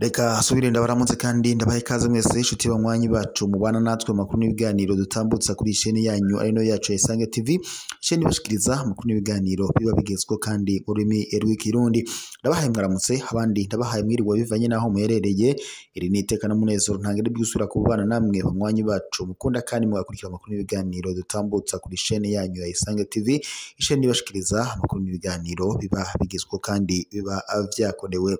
Reka subire ndabaramutse kandi ndabahe ikaze mwese inshuti banywanyi bacu mubana natwe makuru n'ibiganiro dutambutsa kuri chaîne yanyu ari no yacu Isange TV, chaîne ibashikiriza makuru n'ibiganiro biba bigezweho kandi mu rurimi rw'ikirundi. Ndabahaye mwaramutse abandi ndabahaye mwiriwe bivanye naho muherereye. Iri ni iteka n'umunezero ntangere by'usura kubana namwe banywanyi bacu mukunda kandi mugakurikira amakuru n'ibiganiro dutambutsa kuri chaîne yanyu ya Isange TV, chaîne ibashikiriza amakuru n'ibiganiro biba bigezweho kandi biba vyakorewe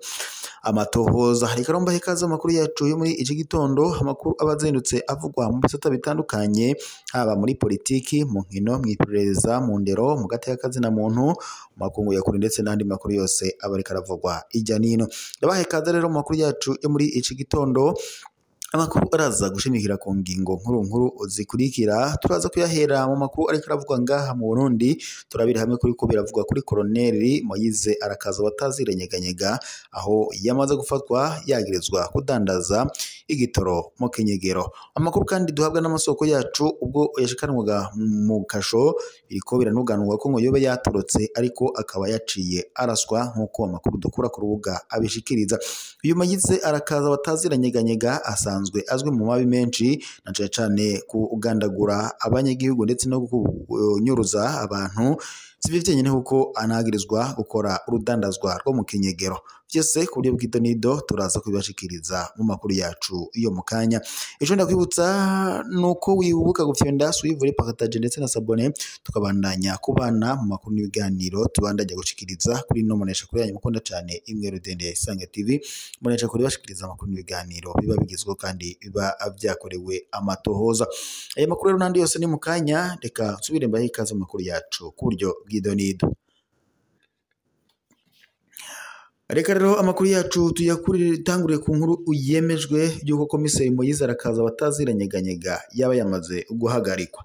amatohoza. Reka mbahe ikaze amakuru yacu yo muri iki gitondo, amakuru aba azindutse avugwa mu bisata bitandukanye, haba muri politiki, mu nkino, mu iperereza, mu ndero, mu gateka na muntu, mu makungu ya kure ndetse n'andi makuru yose aba ariko aravugwa ijya nino. Ndabahe ikaze rero mu makuru yacu yo muri iki gitondo. Amakuru araza gushimikira ku ngingo nkuru nkuru zikurikira. Turaza kuyahera mu makuru ariko aravugwa ngaha mu Burundi, turabira hamwe kuri ko biravugwa kuri Colonel Moyize Arakaza bataziranyeganyega, aho yamaze gufatwa yagirizwa kudandaza igitoro mu Kinyegero. Amakuru kandi duhabwa n'amasoko yacu ubwo yashikanwaga mu kasho, biriko biranuganwa ko ngo yobe yatorotse ariko akaba yaciye araswa nk'uko amakuru dukura ku rubuga abishikiriza. Uyu Moyize Arakaza bataziranyeganyega asanzwe azwi mu mabi menshi na cane cane kugandagura abanyagihugu ndetse no kunyuruza abantu. Si ivyo vyenyene kuko anagirizwa gukora urudandazwa rwo mu Kinyegero. Vyose ku buryo bw'idonido turaza kubibashikiriza mu makuru yacu iyo mu kanya. Ejo ndakwibutsa nuko wibuka gufyonda suivre, partage ndetse na s'abonner, tukabandanya kubana mu makuru n'ibiganiro tubandanya gushikiriza kuri no monesha kuri yanyu mukunda cane imwe rudende ya Isange TV, monesha kuri bashikiriza amakuru n'ibiganiro biba bigezweho kandi biba vyakorewe amatohoza. Aya makuru rero n'andi yose ni mu kanya, reka nsubire mbahe ikaze mu makuru yacu ku buryo bw'idonido. Reka rero amakuru yacu tuyatanguriye ku nkuru yemejwe y'uko komiseri Moyize Arakaza bataziranyeganyega yaba yamaze guhagarikwa.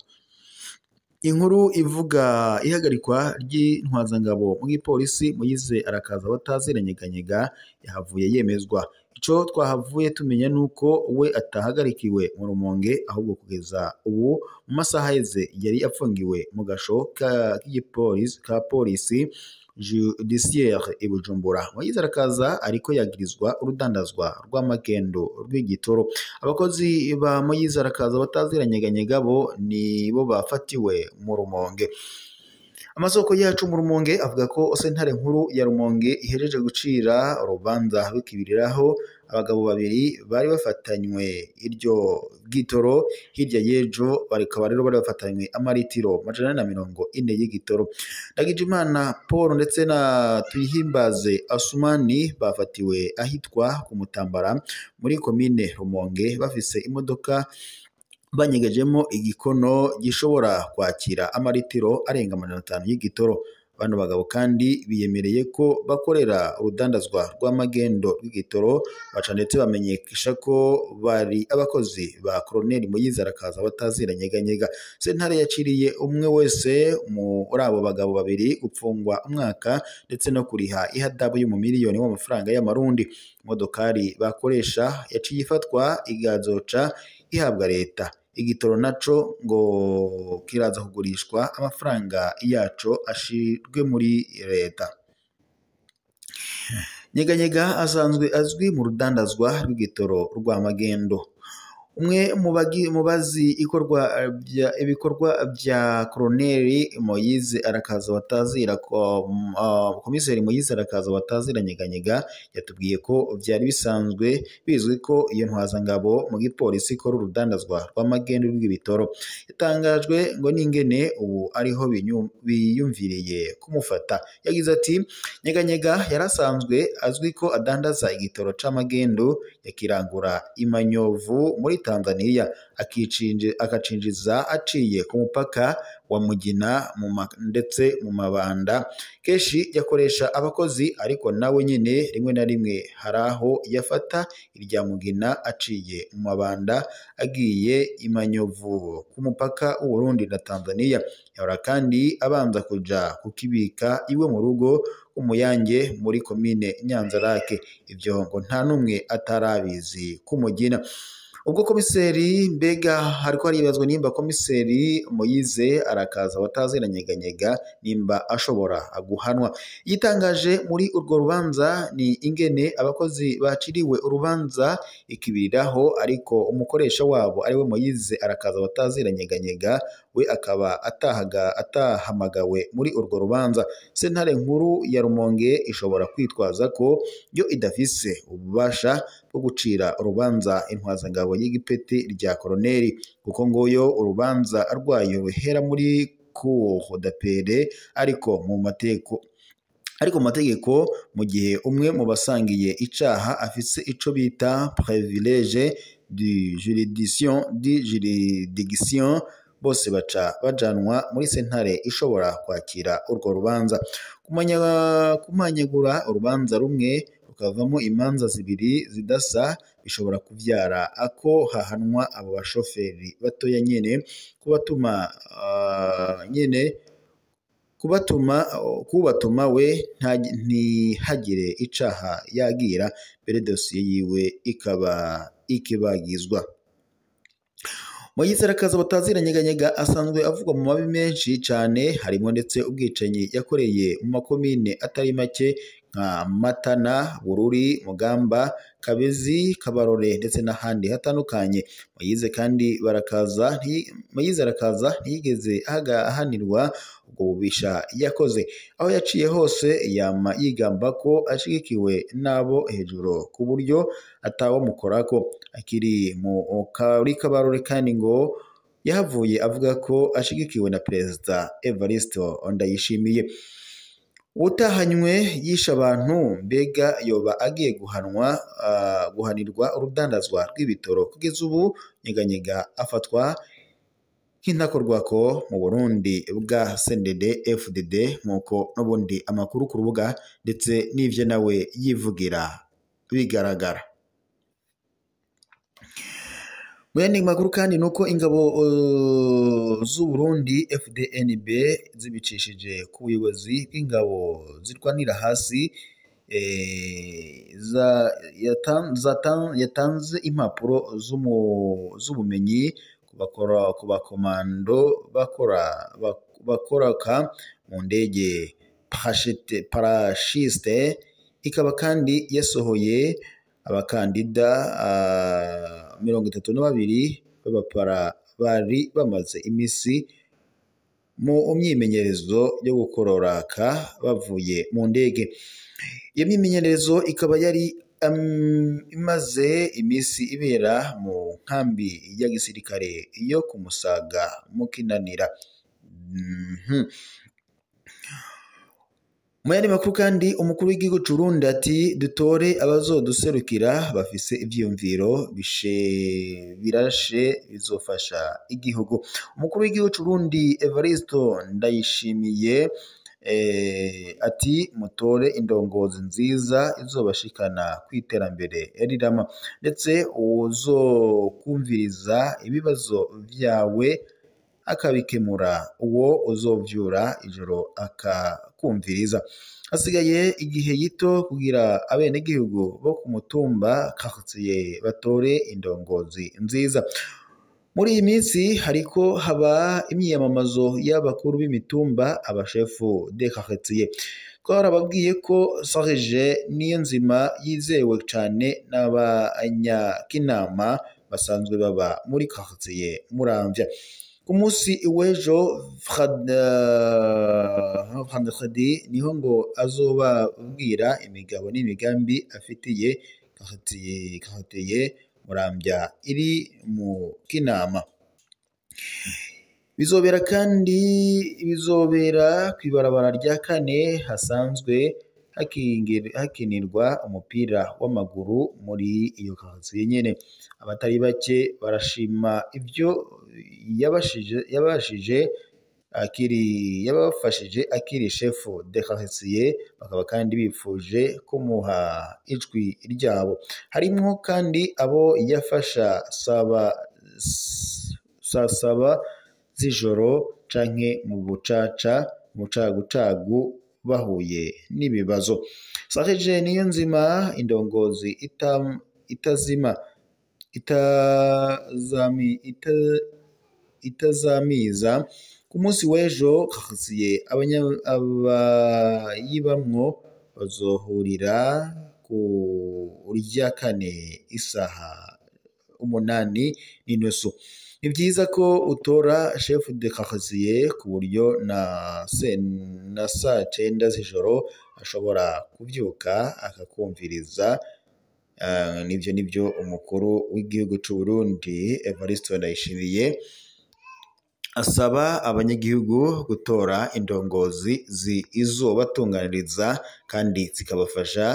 Inkuru ivuga ihagarikwa ry'intwazangabo mu gipolisi Moyize Arakaza bataziranyeganyega yahavuye yemezwa. Ico twahavuye tumenya nuko we atahagarikiwe mu Rumonge, ahubwo kugeza ubu mu masaha aheze yari apfungiwe mu gasho ka polisi judiciaire i Bujumbura. Moyize Arakaza ariko yagirizwa urudandazwa rw'amagendo rw'igitoro. Abakozi ba Moyize Arakaza bataziranyeganyega bo nibo bafatiwe mu Rumonge. Amasoko yacu mu Rumonge avuga ko sentare nkuru ya Rumonge ihejeje gucira urubanza rw'ikibiriraho abagabo babiri bari bafatanywe iryo gitoro hirya y'ejo, barikaba rero bari bafatanywe amaritiro 440 y'igitoro. Ndagijimana Paul ndetse na Tuyihimbaze Asumani bafatiwe ahitwa ku Mutambara muri komine Rumonge bafise imodoka banyegejemo igikono gishobora kwakira amaritiro arenga 500 y'igitoro. Bano bagabo kandi biyemereye ko bakorera urudandazwa rw'amagendo rw'igitoro, baca ndetse bamenyekesha ko bari abakozi ba Colonel Moyize Arakaza bataziranyeganyega. Sentare yaciriye umwe wese muri abo bagabo babiri gupfungwa umwaka ndetse no kuriha ihadabu y'umumiliyoni w'amafaranga y'amarundi. Imodokari bakoresha yaciye ifatwa igazoca ihabwa leta. Igitoro naco ngo kiraza kugurishwa amafaranga yaco ashirwe muri leta. Nyeganyega asanzwe azwi mu rudandazwa rw'igitoro rw'amagendo. Umwe mu bazi ibikorwa bya Colonel Moyize Arakaza batazira komiseri Moyize Arakaza bataziranyeganyega yatubwiye ko vyari bisanzwe bizwi ko iyo ntwazangabo mu gipolisi ikora urudandazwa rw'amagendo rw'ibitoro. Yatangajwe ngo n'ingene ubu ariho biyumviriye kumufata. Yagize ati Nyeganyega yarasanzwe azwi ko adandaza igitoro c'amagendo yakirangura imanyovu muri Tanzania akacinjiza aciye ku mupaka wa Mugina ndetse mu Mabanda. Kenshi yakoresha abakozi ariko nawe nyene rimwe na rimwe haraho yafata irya Mugina aciye mu Mabanda agiye imanyovu ku mupaka w'u Burundi na Tanzania. Yahora kandi abanza kuja kukibika iwe mu rugo Umuyange muri komine Nyanzarake. Ivyo ngo nta numwe atarabizi ku Mugina. Ubwo komiseri mbega hariko haribazwa nimba komiseri Moyize Arakaza Batazira Nyeganyega nimba ashobora guhanwa. Yitangaje muri urwo rubanza ni ingene abakozi baciriwe urubanza ikibiriraho, ariko umukoresha wabo ariwe Moyize Arakaza Batazira Nyeganyega we akaba atahamagawe muri urwo rubanza. Sentare nkuru ya Rumonge ishobora kwitwaza ko yo idafise ububasha bwo gucira urubanza intwazangabo y'igipeti rya koroneri, kuko ngo yo urubanza rwayo ruhera muri cour d'appel, ariko mu mategeko mu gihe umwe mu basangiye icaha afise ico bita privilege du juridiction bose baca bajanwa muri sentare ishobora kwakira urwo rubanza. Kumanyagura urubanza rumwe rukavamo imanza zibiri zidasa bishobora kuvyara ako hahanwa abo bashoferi batoya nyene, kubatuma we ntihagire icaha yagira, mbere dosiye yiwe ikaba ikibagizwa. Moyize Arakaza Batazira Nyeganyega asanzwe avugwa mu mabi menshi cane, harimo ndetse ubwicanyi yakoreye mu makomine atari make nka Matana, Bururi, Mugamba, Kabezi, Kabarore ndetse n'ahandi hatandukanye. Moyize kandi Moyize Arakaza ntiyigeze ahanirwa ubwo bubisha yakoze. Aho yaciye hose yama yigamba ko ashigikiwe n'abo hejuru ku buryo atawamukorako. Akiri muri Kabarore kandi ngo yahavuye avuga ko ashigikiwe na Perezida Evariste Ndayishimiye. Utahanywe yishe abantu, mbega yoba agiye guhanirwa urudandazwa rw'ibitoro. Kugeza ubu Nyeganyega afatwa nk'intakorwako mu Burundi bwa CNDD FDD, nk'uko n'ubundi amakuru ku rubuga ndetse n'ivyo nawe yivugira bigaragara. Mu yandi makuru kandi nuko ingabo z'u Burundi FDNB zibicishije ku buyobozi bw'ingabo zirwanira hasi yatanze impapuro z'ubumenyi ku bakomando bakoraka mu ndege parashiste, ikaba kandi yasohoye abakandida 32 b'abapara bari bamaze imisi mu myimenyerezo yo gukororaka bavuye mu ndege. Iyo myimenyerezo ikaba yari imaze imisi ibera mu nkambi ya gisirikare yo ku Musaga mu Kinanira. Mu yandi makuru kandi umukuru w'igihugu c'Uburundi ati dutore abazoduserukira bafise ivyiyumviro birashe bizofasha igihugu. Umukuru w'igihugu c'Uburundi Evariste Ndayishimiye ati mutore indongozi nziza izobashikana kw'iterambere rirama, ndetse uzokumviriza ibibazo vyawe akabikemura, uwo uzovyura ijoro akakumviriza. Hasigaye igihe gito kugira abenegihugu bo ku mutumba quartier batore indongozi nziza. Muri iyi minsi hariko haba imyiyamamazo y'abakuru b'imitumba, abashefu de quartier. Twarababwiye ko Serge Niyonzima yizewe cane n'abanyakinama basanzwe baba muri quartier Muramvya. Ku munsi w'ejo vendredi niho ngo azobabwira imigabo n'imigambi afitiye quartier Muramvya iri mu Kinama. Bizobera kandi kw'ibarabara rya kane hasanzwe hakinirwa umupira w'amaguru muri iyo quartier nyene. Abatari bake barashima ivyo yabafashije akiri chef de quartier, bakaba kandi bifuje kumuha ijwi ryabo. Harimwo kandi abo yafasha saa saba z'ijoro canke mu bucaca mu cagucagu bahuye n'ibibazo. Serge Niyonzima indongozi itazima itazamiza. Ku munsi w'ejo quartier abayibamwo bazohurira ku rya kane isaha 8:15. Ni vyiza ko utora chef de quartier ku buryo na saa 9 z'ijoro ashobora kuvyuka akakumviriza. Nivyo umukuru w'igihugu c'u Burundi Evariste Ndayishimiye asaba abanyagihugu gutora indongozi zizobatunganiriza kandi zikabafasha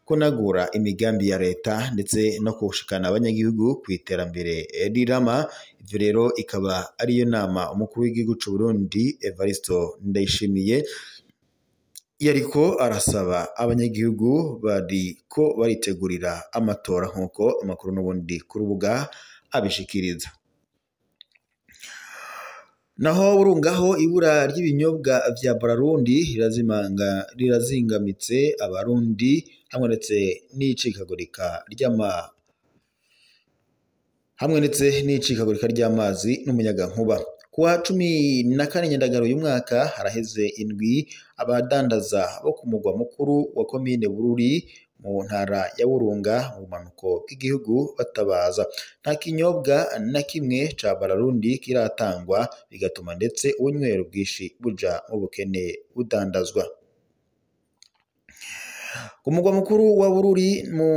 kunagura imigambi ya leta ndetse no gushikana abanyagihugu ku iterambere rirama. Ivyo rero ikaba ariyo nama umukuru w'igihugu c'u Burundi Evariste Ndayishimiye yariko arasaba abanyagihugu bariko baritegurira amatora, nk'uko amakuru n'ubundi ku rubuga abishikiriza. Naho burungaho ibura ry'ibinyobwa vya Brarudi rirazingamitse abarundi hamwe ndetse n'icikagurika ry'amazi n'umuyagankuba. Kuwa 14 Nyandagaro uyu mwaka haraheze indwi abadandaza bo ku mugwa mukuru wa komine Bururi mu ntara ya Burunga mu bumanuko bw'igihugu batabaza nta kinyobwa na kimwe ca Brarudi kiratangwa, bigatuma ndetse ubunywero bwinshi buja mu bukene budandazwa. Ku mugwa mukuru wa Bururi mu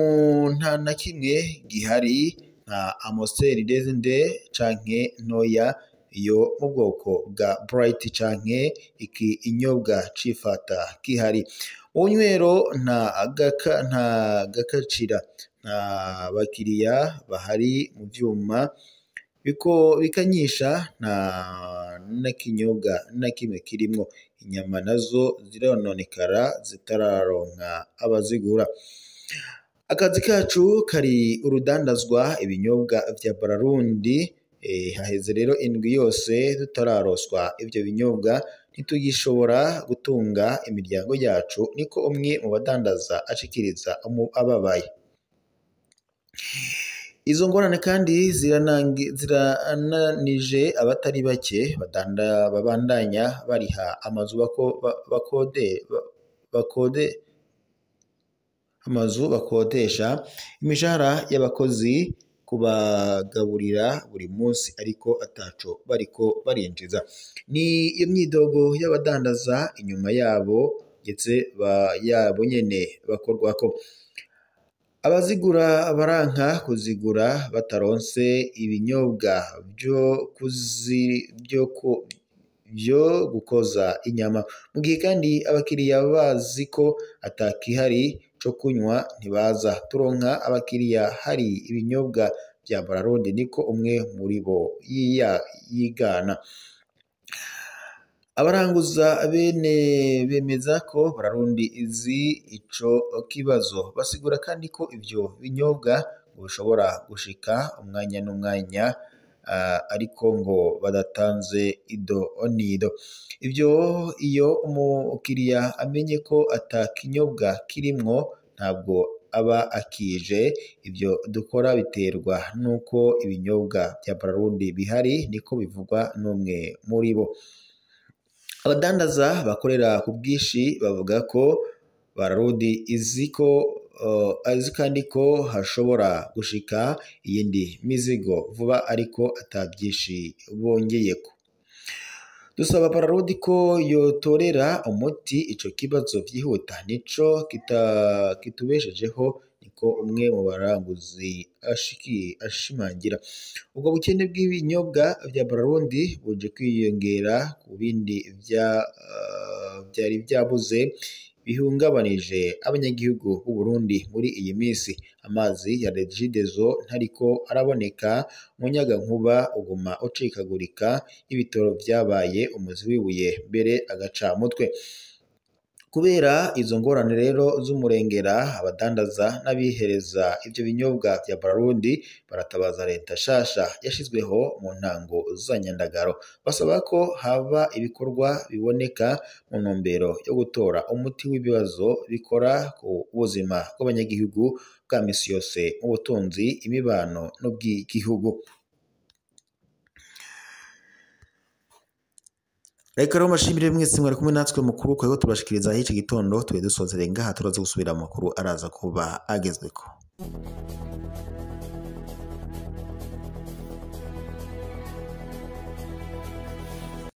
nta na kimwe gihari nka Amstel ndende canke ntoya yo mu bwoko bwa Bright canke iki inyobwa cifata kihari. Ubunywero nta gakacira, nta bakiriya bahari mu vyuma bikanyisha, nta n'ikinyobwa na kimwe kirimwo. Inyama nazo zirononekara zitararonka abazigura. Akazi kacu kari urudandazwa ibinyobwa vya Brarudi. Haheze rero indwi yose tutararoswa ivyo binyobwa, ntitugishobora gutunga imiryango yacu, niko umwe mu badandaza ashikiriza ababaye. Izo ngorane kandi zirananije abatari bake babandanya bariha amazu amazu bakodesha, imishahara y'abakozi, kubagaburira buri munsi ariko ataco bariko barinjiza. Ni iyo myidogo y'abadandaza inyuma yabo ndetse yabo nyene bakorwako. Abazigura baranka kuzigura bataronse ibinyobwa vyo gukoza inyama, mu gihe kandi abakiriya bazi ko atakihari co kunywa ntibaza. Turonka abakiriya hari ibinyobwa vya Brarudi, niko umwe muri bo yigana. Abaranguza bene bemeza ko Brarudi izi ico kibazo, basigura kandi ko ivyo binyobwa ngo bishobora gushika umwanya n'umwanya, ariko ngo badatanze ido nido. Ivyo iyo umukiriya amenye ko ata kinyobwa kirimwo ntabwo aba akije. Ivyo dukora biterwa nuko ibinyobwa vya Brarudi bihari, niko bivugwa n'umwe muri bo. Abadandaza bakorera ku bwinshi bavuga ko Brarudi izi kandi ko hashobora gushika iyindi mizigo vuba ariko ata byinshi bongeyeko. Dusaba Brarudi ko yotorera umuti ico kibazo vyihuta, nico kitubeshejeho, niko umwe mu baranguzi ashimangira. Ubwo bukene bw'ibinyobwa vya Brarudi buje kwiyongera ku bindi vyari vyabuze bihungabanije abanyagihugu b'u Burundi muri iyi minsi. Amazi ya Regideso ntariko araboneka, umuyagankuba uguma ucikagurika, ibitoro vyabaye umuzi w'ibuye mbere agaca mutwe. Kubera izo ngorane rero z'umurengera, abadandaza n'abihereza ivyo binyobwa vya Brarudi baratabaza leta shasha yashizweho mu ntango za Nyandagaro, basaba ko haba ibikorwa biboneka mu ntumbero yo gutora umuti w'ibibazo bikora ku buzima bw'abanyagihugu bwa misi yose mu butunzi, imibano n'ubw'igihugu. Reka rero mbashimire mwese mwari kumwe natwe mukuru kwereko tubashikiriza iki gitondo, tube dusozereye ngaha, turaza gusubira mu makuru araza kuba agezweko.